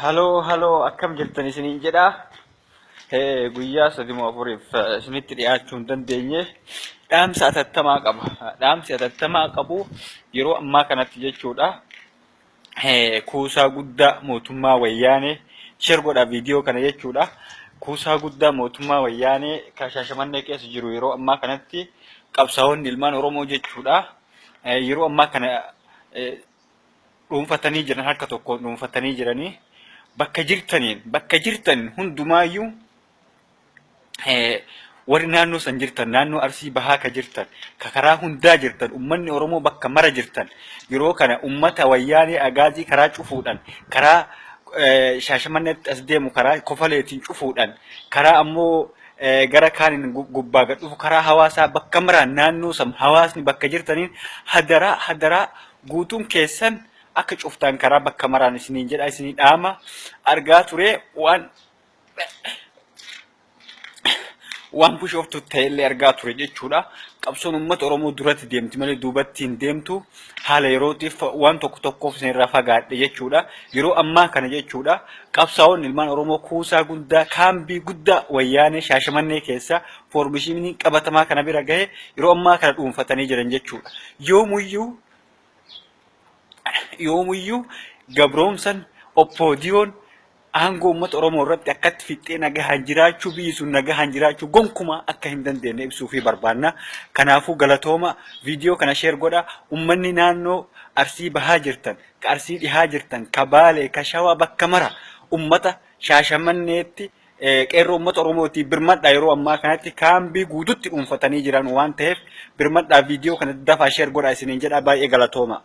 Haloo haloo akkam jirtan isiniin jedha. Guyyaa sadimoo afuriif isinitti dhiyaachuu hin dandeenye. Dhaamsa atattamaa qaba. Dhaamsi atattamaa qabu yeroo ammaa kanatti jechuudha. Kuusaa guddaa mootummaa wayyaanee share godhaa viidiyoo kana jechuudha. Kuusaa guddaa mootummaa wayyaanee kan Shaashamannee keessa jiru yeroo ammaa kanatti qabsaa'onni ilmaan Oromoo jechuudha. Yeroo ammaa kana dhuunfatanii jiran harka tokkoon dhuunfatanii jiranii bakka jirtaniin bakka jirtan hundumaayyuu warri naannoo san jirtan naannoo Arsii Bahaa ka jirtan ka karaa hundaa jirtan ummanni Oromoo bakka mara jirtan yeroo kana ummata wayyaanee agaazii karaa cufuudhaan karaa Shaashamanneetti as deemu karaa Kofaleetiin cufuudhaan karaa ammoo gara kaaniin gubbaa gad dhufu karaa hawaasaa bakka maraan naannoo san hawaasni bakka jirtaniin hadaraa hadaraa guutuun keessan akka cuftaan karaa bakka maraan isiniin jedha isinii dhaama argaa ture waan waan bushooftu ta'ellee argaa ture jechuudha. Qabsoon uummata Oromoo duratti deemti malee duubatti hin deemtu. Haala yerootiif waan tokko tokkoof isinirraa fagaadhe jechuudha. Yeroo ammaa kana jechuudha. Qabsaa'onni ilmaan Oromoo kuusaa guddaa kaambii guddaa wayyaanee Shaashamannee keessa foormishinii qabatamaa kana bira gahe yeroo ammaa kana dhuunfatanii jiran jechuudha. Yoomuyyuu yoomuyyuu gabroomsan oppoodiyoon aangoo uummata Oromoo irratti akkatti fixxee nagahaan jiraachuu biyyi sun nagahaan jiraachuu gonkumaa akka hin dandeenye ibsuufii barbaanna. Kanaafuu galatooma viidiyoo kana sheer godha. Uummanni naannoo Arsii bahaa jirtan, ka Arsii dhihaa jirtan, ka Baalee, ka Shawaa bakka mara uummata Shaashamanneetti qeerroo uummata Oromootii birmadhaa yeroo ammaa kanatti kaambii guututti dhuunfatanii jiran waan ta'eef birmadhaa viidiyoo kana dafaa sheer godhaa isiniin jedha baay'ee galatooma.